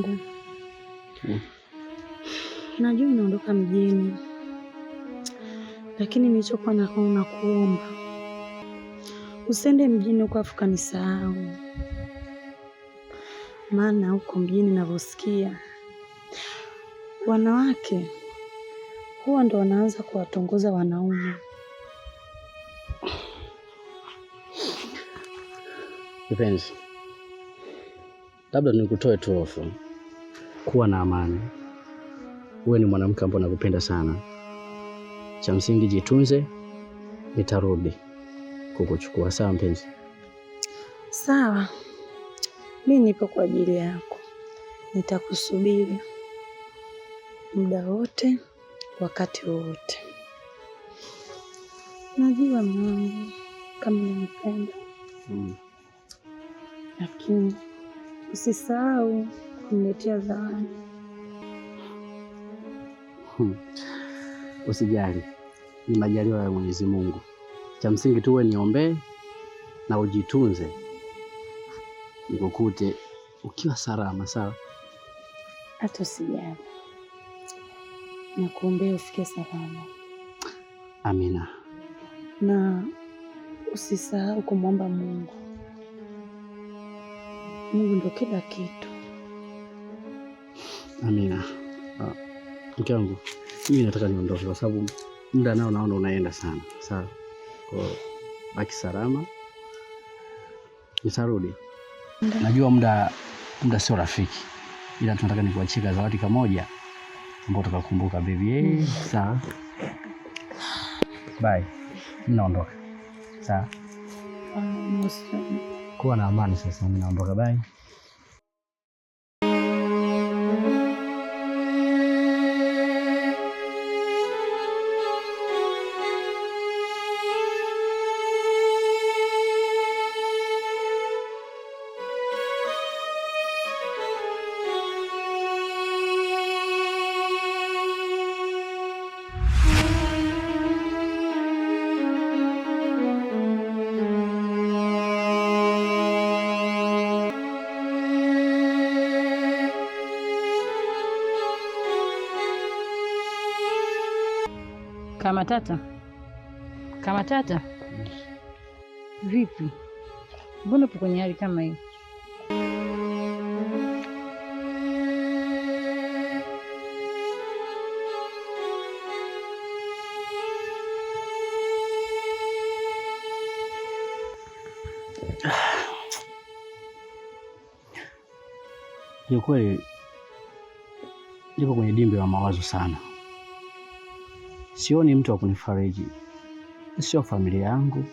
Wangu, najua unaondoka mjini, lakini nilichokuwa nakuomba usiende mjini huko afu kanisahau, maana huko mjini ninavyosikia wanawake huwa ndo wanaanza kuwatongoza wanaume. Kipenzi, labda nikutoe tu hofu. Kuwa na amani. Uwe ni mwanamke ambaye nakupenda sana. Cha msingi jitunze, nitarudi kukuchukua. Sawa mpenzi? Sawa, mi nipo kwa ajili yako, nitakusubiri muda wote, wakati wowote. Najua mume wangu kama unanipenda, lakini usisahau kuniletea zawadi. Usijali, ni majaliwa ya Mwenyezi Mungu. Cha msingi tu wewe niombee na ujitunze, nikukute ukiwa salama. Sawa? Hata usijali, nakuombea ufike salama. Amina. Na usisahau kumwomba Mungu. Mungu ndo kila kitu. Amina. Mke wangu, mimi nataka niondoke kwa sababu muda nao naona unaenda sana. Sawa? Kwa baki salama, nitarudi. Najua muda sio rafiki, ila tunataka nikuachie zawadi kamoja ambao utakakumbuka baby. Sawa? Bye. Mimi naondoka. Sawa? Kuwa na amani sasa, mimi naondoka. Bye. Kama tata, kama tata, vipi? Mbona upo kwenye hali kama hii? Kiukweli niko kwenye dimbi la mawazo sana. Sioni mtu wa kunifariji, sio familia yangu,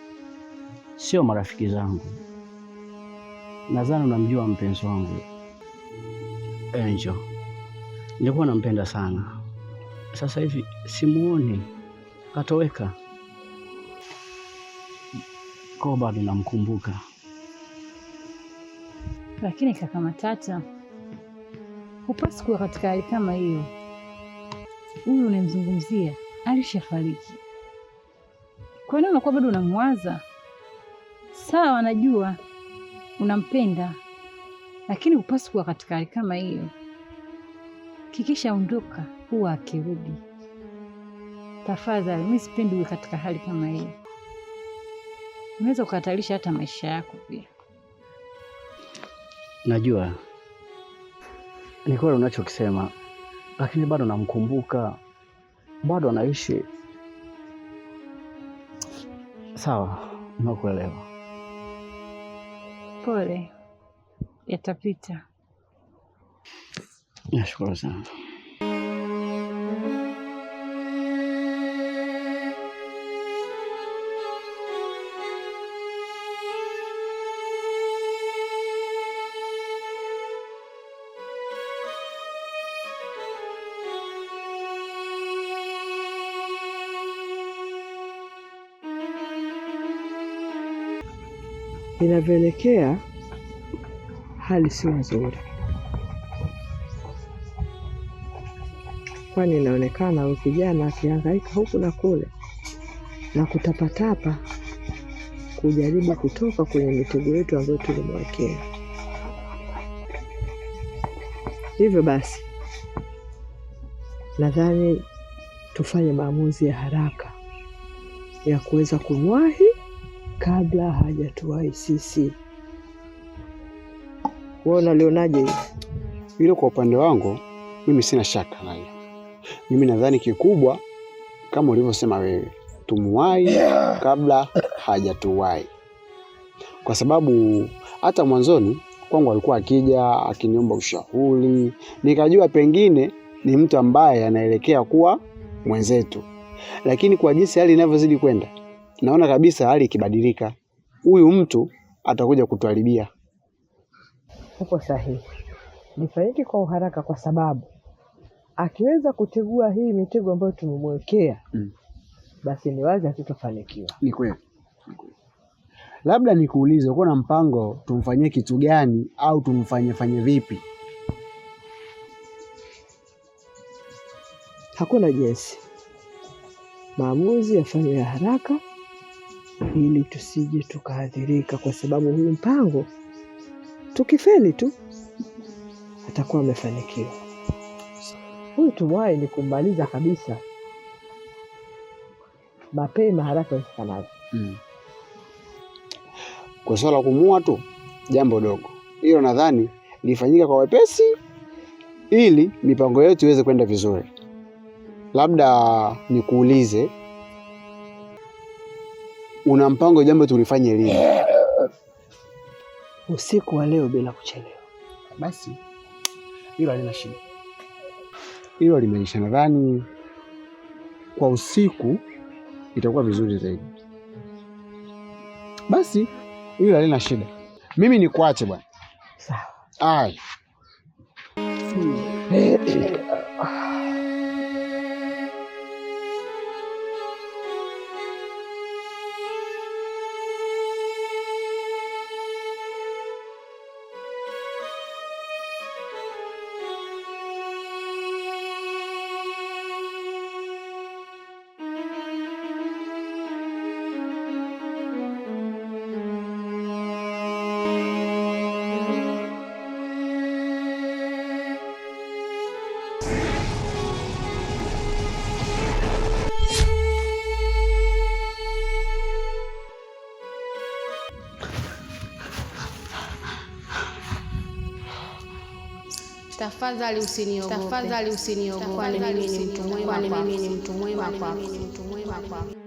sio marafiki zangu. Nadhani unamjua mpenzi wangu Angel, nilikuwa nampenda sana. Sasa hivi simuoni, katoweka. Kwa bado namkumbuka. Lakini kaka Matata, hupaswi kuwa katika hali kama hiyo. Huyu unamzungumzia alishafariki. Kwa nini unakuwa bado unamwaza? Sawa, najua unampenda, lakini hupaswi kuwa katika hali kama hiyo. Kikisha ondoka huwa akirudi. Tafadhali, mimi sipendi uwe katika hali kama hiyo. Unaweza ukahatarisha hata maisha yako pia. Najua ni kweli unachokisema, lakini bado namkumbuka, bado anaishi. Sawa, nakuelewa. Pole, yatapita. Nashukuru sana. Inavyoelekea hali sio nzuri, kwani inaonekana huyu kijana akihangaika huku na kule na kutapatapa kujaribu kutoka kwenye mitego yetu ambayo tulimwekea. Hivyo basi, nadhani tufanye maamuzi ya haraka ya kuweza kumwahi kabla hajatuwahi sisi. Wewe unalionaje hili? Hilo kwa upande wangu mimi sina shaka nayo. Mimi nadhani kikubwa kama ulivyosema wewe, tumuwahi kabla hajatuwahi, kwa sababu hata mwanzoni kwangu alikuwa akija akiniomba ushauri, nikajua pengine ni mtu ambaye anaelekea kuwa mwenzetu, lakini kwa jinsi hali inavyozidi kwenda, naona kabisa hali ikibadilika, huyu mtu atakuja kutuharibia. Uko sahihi, nifanyike kwa uharaka, kwa sababu akiweza kutegua hii mitego ambayo tumemwekea basi ni wazi hatutofanikiwa. Ni kweli. Labda nikuulize, uko na mpango tumfanyie kitu gani au tumfanye fanye vipi? Hakuna jinsi, maamuzi yafanywe ya haraka ili tusije tukaathirika, kwa sababu huu mpango tukifeli tu atakuwa amefanikiwa. Huyu tumwahi ni kummaliza kabisa mapema, haraka iwezekanavyo. Kwa swala la kumua tu jambo dogo hilo, nadhani lifanyika kwa wepesi ili mipango yetu iweze kwenda vizuri. Labda nikuulize, una mpango jambo tulifanye lini? Usiku wa leo bila kuchelewa. Basi hilo halina shida, hilo limeisha. Nadhani kwa usiku itakuwa vizuri zaidi. Basi hilo halina shida, mimi nikuache bwana. Sawa. Ai. Tafadhali usiniogope. Tafadhali usiniogope. Kwani mimi ni mtu mwema, kwani mimi ni mtu mwema kwako.